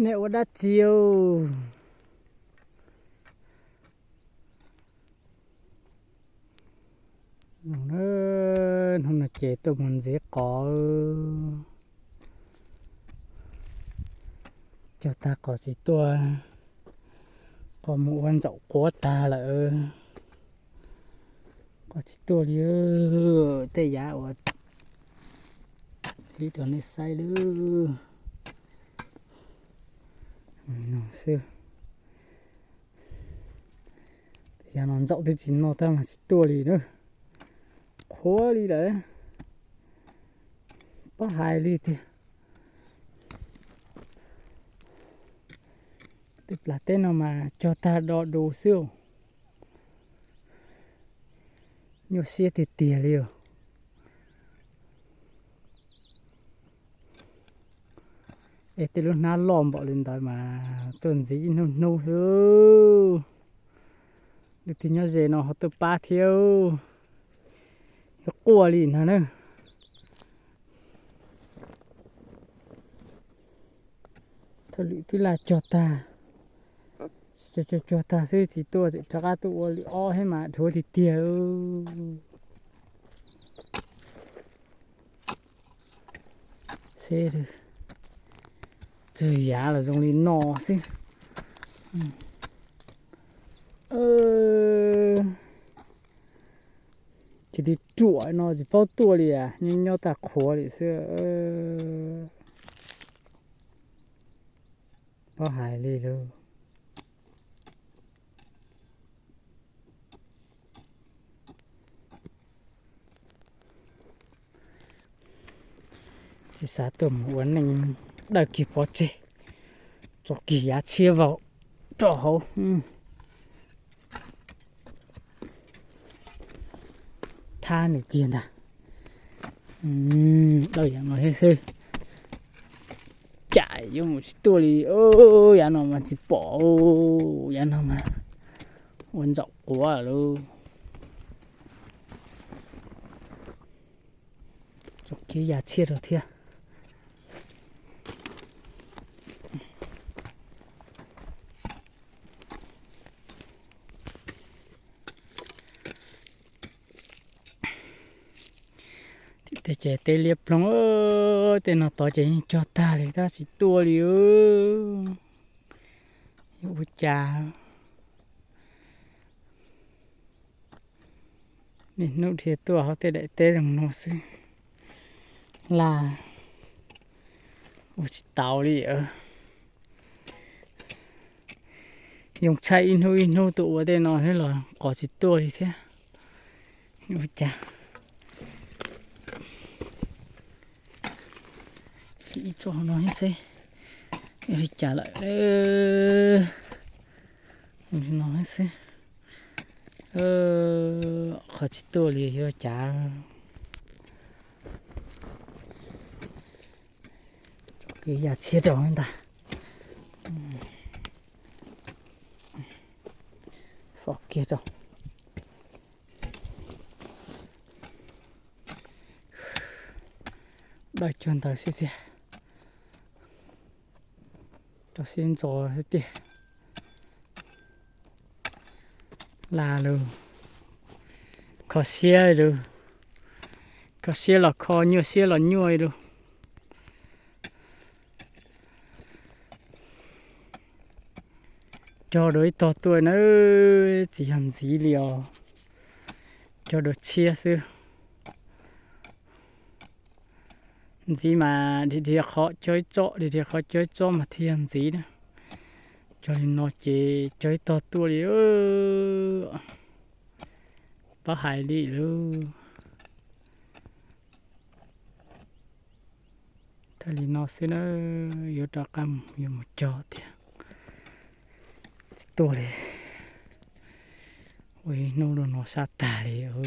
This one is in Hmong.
Nej ua dab tsi? Hnub no ces tuaj mus ntxiv qos, cog tag qos tsis tuaj, qos mus ua ntsaum quav tag lawm, qos tsis tuaj li. Tej yav uas hlib rau nej saib lawm xwb. Tej yav no ntsaum twb tsis noj tab mas tsis tuaj li na. Qhuav li lawm, pab hais li tiag. Tej plas teb no mas cog tag do du xwb, nyuaj siab tiag tiag li os. Es tej lub hnab loj npaum li ntawd mas tuaj ntxiv ib hnub hnub xwb. Leej twg nyob ze no ho tuaj pab thiab, yuav quaj li ntag na. Thaj lwm twb laj cog tag, cog cog cog tag xwb tsis tuaj, tseem rov qab tuaj ua lwm ob thiab mas dhuav tiag tiag. Seb, tsawg yav los zoo li no xwb. Cia li ruam no tsis paub tuaj li, nyob nyob tag qhuav li xwb. Paub hais li lawm. Tsis xav tuaj mus ua neej dawb kiag pov tseg, tso kiag yav tshiab vau rau hauv. Thab nws kiag ntag. Dawb yav no thiab xwb. Cas yuav mus tsis tuaj li, yav no mas tsis pom, yav no mas ua ntsaum quav lawm. Tso kiag yav tshiab rau thiab. Tim tej ces teb liab ploog, tej no tod ces yeej cog tag li tab tsis tuaj li. Yuav ua cas, niaj hnub dhia tuaj hauv tej daim teb zoo no xwb, laj ua tsis tau li. Yoo tshaib ib hnub ib hnub tuaj ua tej no thiab los qos tsis tuaj li thiab. Ua cas, ib tsob no xwb, ua li cas lawm no xwb. Qhov tsis tuaj li yuav cas. Tso kiag yav tshiab rau ntag. Fo kiag rau. Dawb cuag ntawd xwb tiag. Rau siab ntso xwb tiag. Laj lug, kho siab lug, kho siab los kho, nyuaj siab los nyuaj lug. Cog dua ib tog tuaj na, tsis yog ntxiv li os. Cog dua tshiab xwb. Ntxiv mas dhia dhia qhov cog ib tsob, dhia dhia qhov cog ib tsob mas thiaj yog ntxiv na. Cog li no ces cog ib tog tuaj li. Pab hais li lawm. Thawj li no xwb na, yuav rov qab yuav mus cog tiag. Tsis tuaj li. Ua ib hnub rau no sab tag li os.